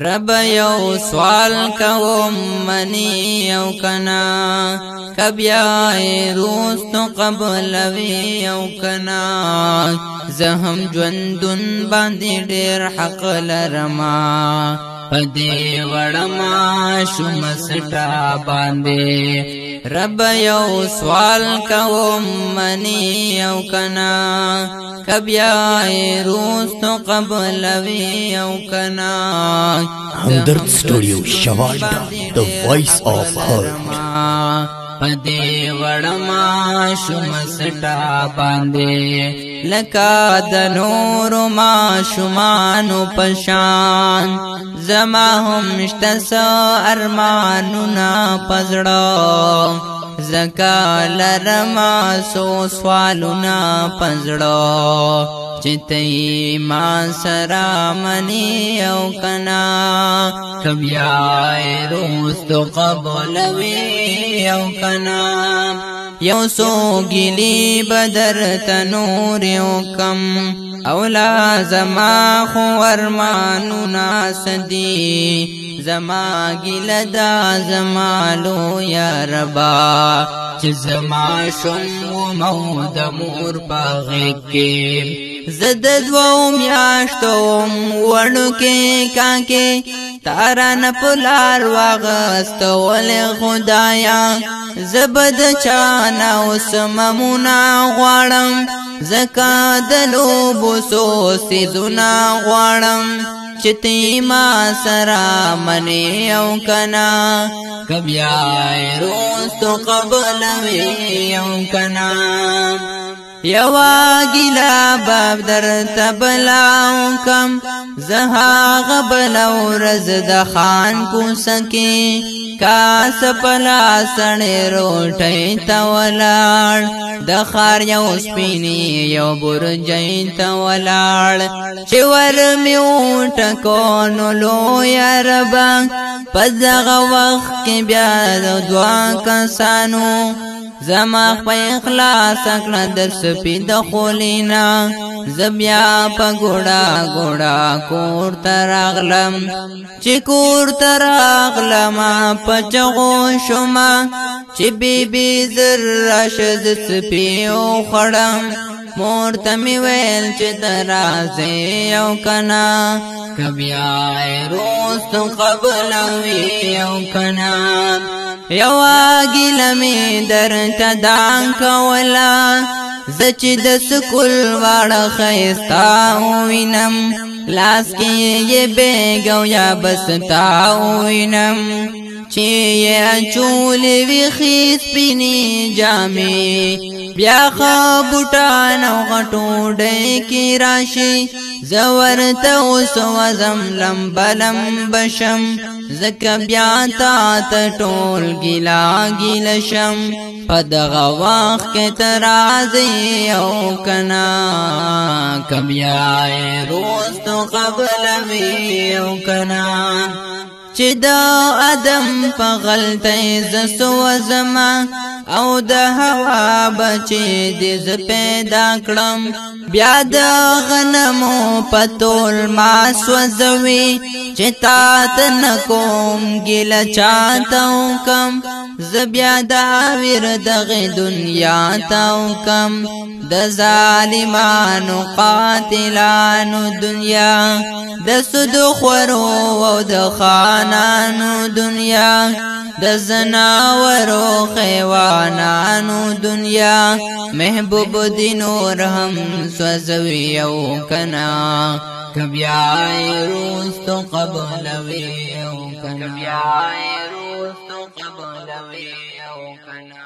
رب یو سوال کوم منی او کنا، کبیا روست قبلوي او کنا؟ زهم ژوندون باندې ډیر حق لرما، پدې وړما شوم سټا باندې۔ رب یو سوال کوم منی او کنا، کبیا روست قبلوي او کنا؟ Hamdard studio Shawalda, the voice of heart. پدې وړما شوم سټا باندې، لکه د نور ما شومانو پشان زما هم شته ارمانونه پزړه، زکا لرما سو سوالونه پزړه، چې تی ما سره منی او کنا؟ کبیا روست قبلوي او کنا؟ یو سو گلی بدر تنور یو کم، اولا زما خو ارمانونه سدي۔ زما ګل دا زما لو یا ربا، چې زما شوم مو د مور په کې، زد دوو میاشتو وړو کې کاکې تاران پلار واغست ول۔ خدایا زبد چانا اوس ممونا غواړم، زکا د لوبو سو سیزونه غواړم، چې تی ما سره منی او کنا؟ کبیا روست قبلوي او کنا؟ یوا گلا باب در تبلاو کم، زها غبل ورز د خان کو سکی، کاس پلا سړی روټی ته ولاړ، د خار یو سپینی یو برجی ته ولاړ، چې ور مې وټکو نو لوی ربا، په دغه وخت کې بیا د دوه کسانو زما په اخلاص کړه د سپي د خولینا۔ زبیا په ګوډا ګوډا کور تراغلم، چې کور تراغلم په چغو شوما، چې بی بی زر راشد سپي او خړم۔ مور ته می ویل چې درازه یو کنا؟ کبیا روست قبلوي او کنا؟ یو ګل می در تدان کولا، زچ د سکول واړه خيستا وینم، لاس کې یې بیګو یا بستا وینم، چې یې چولې وی خیس پینی جامې، بیا خبوټان او غټو ډې راشي، زور ته اوس وزم لمبلم بشم، زکه بیا تا ته ټول ګلا ګل شم۔ په دغه وخت کې ترازی او کنا؟ کبیا روست قبل وی او کنا؟ چې دا ادم په غلطۍ زسو زما، او د هوا بچی دې ز پیدا کړم، بیا د غنمو پتول ما سوزوي، چې تا ته نکوم ګل چاته کم؟ زبیا دا ویر دغه دنیا ته کم، د ظالمانو قاتلانو دنیا، د سود خورو او د خانانو دنیا، د زناورو خیوانانو دنیا، محبوب دی نور هم سوزوي او کنا؟ کبیا روست قبلوي او کنا؟ کبیا روست قبلوي او کنا؟